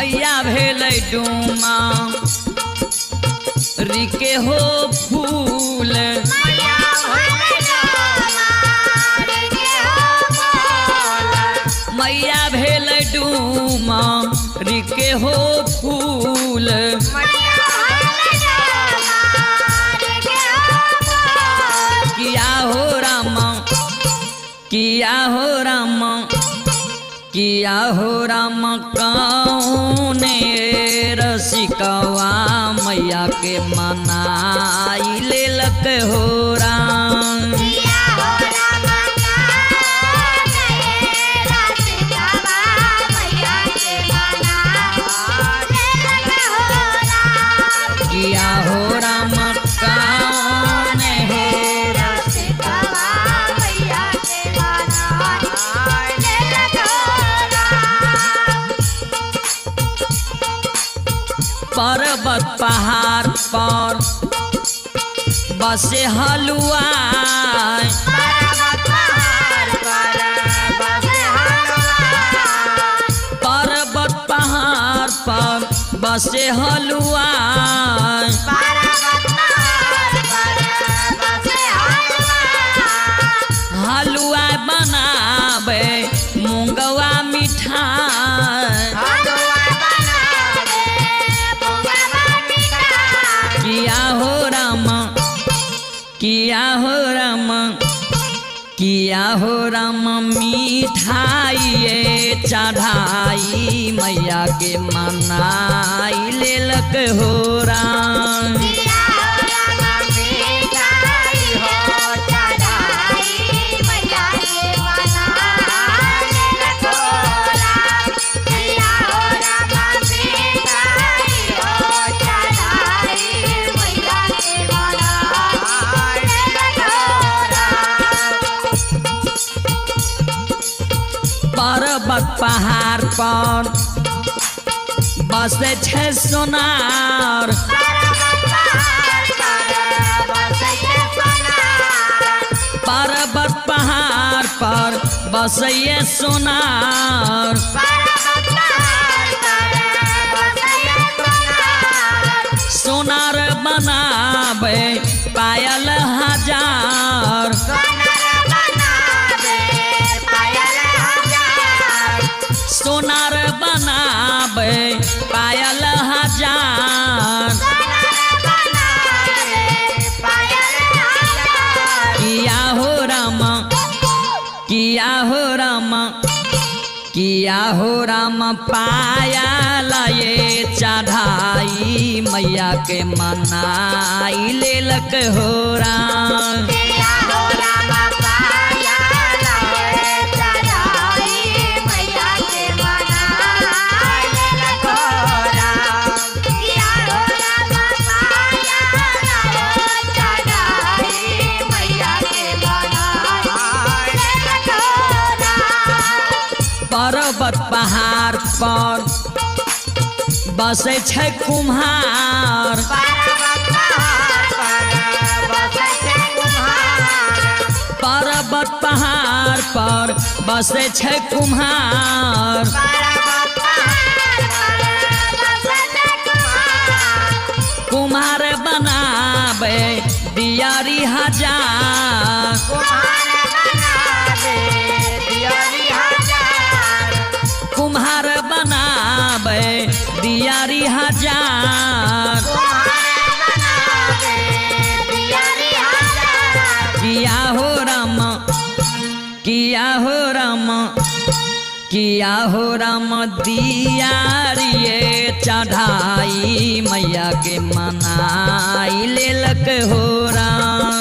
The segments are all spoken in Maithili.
मैया भेलै डूमा रिके हो फूल। मैया भेलै डूमा रिके हो फूल। किया हो रामा, किया हो रामा, किया हो राम कौने रसिकवा मैया के मनाई लेलक हो राम। किया हो राम कौने हो पर्वत पहाड़ पर बसे हलुआई। पर्वत पहाड़ पर बसे हलुआई। हलुआ बनावे मूंगवा मिठाई। किया हो रामा, किया हो रामा, किया हो राम मिठाई चढ़ाई मैया के मनाई लेलक हो राम। पर्वत पहाड़ पर बसै छै सोनार। पर्वत पहाड़ पर बसैये सोनार। सोनार बनाबै पायल हजार। सोनार बनाबै पायल हजार। किया हो रामा, किया हो रामा, किया हो राम पायल ये चढ़ाई मैया के मनाई लेलक हो राम। पर्वत पहाड़ पर बसै छै कुम्हार। पर्वत पहाड़ पर बसै छै कुम्हार। कुम्हार बनाबै दियारी हजार। कुम्हार बनाबै दियारी हजार। किया हो राम, किया हो राम, किया हो राम दियारिये चढ़ाई मैया के मनाई लेलक हो राम।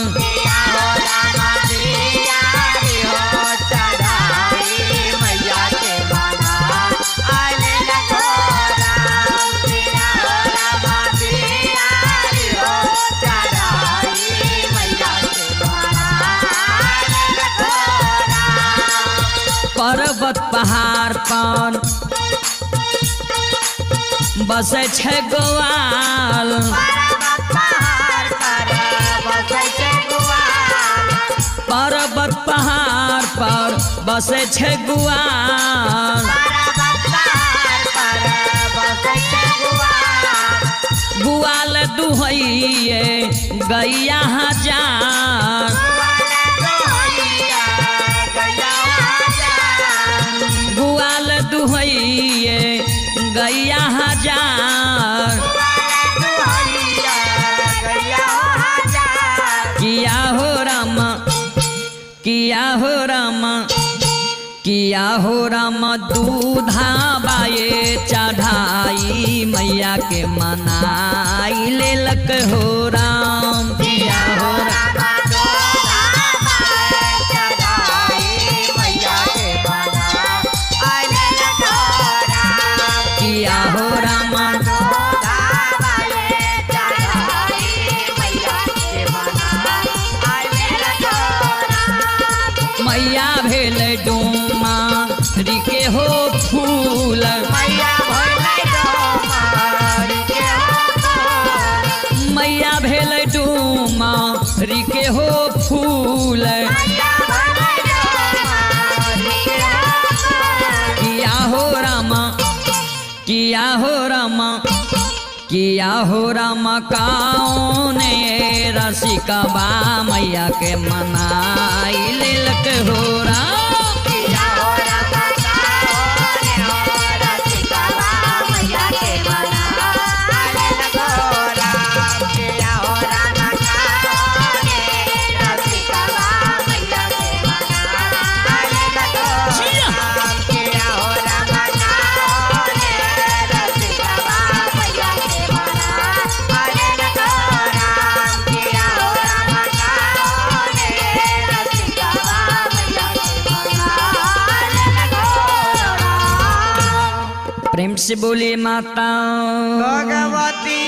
पर्वत पहाड़ पर बसै छै गोवाल। पर्वत पहाड़ पर बसै छै गुआल। गुआल दुहैये गैया हजार। गुआल दुहैये गैया हजार। किया हो रामा, किया हो रामा, किया हो रामा दूधा बाये चढ़ाई मैया के मनाई लेलक हो राम। किया हो राम किया हो रामा मैया भेल डोमा रिके हो फूल। मैया भेल डोमा रिके हो फूल। किया हो रामा, किया हो रामा, किया हो रामा कौन रसिकबा मैया के मनाई लेलक हो राम। प्रेम से बोले माता भगवती।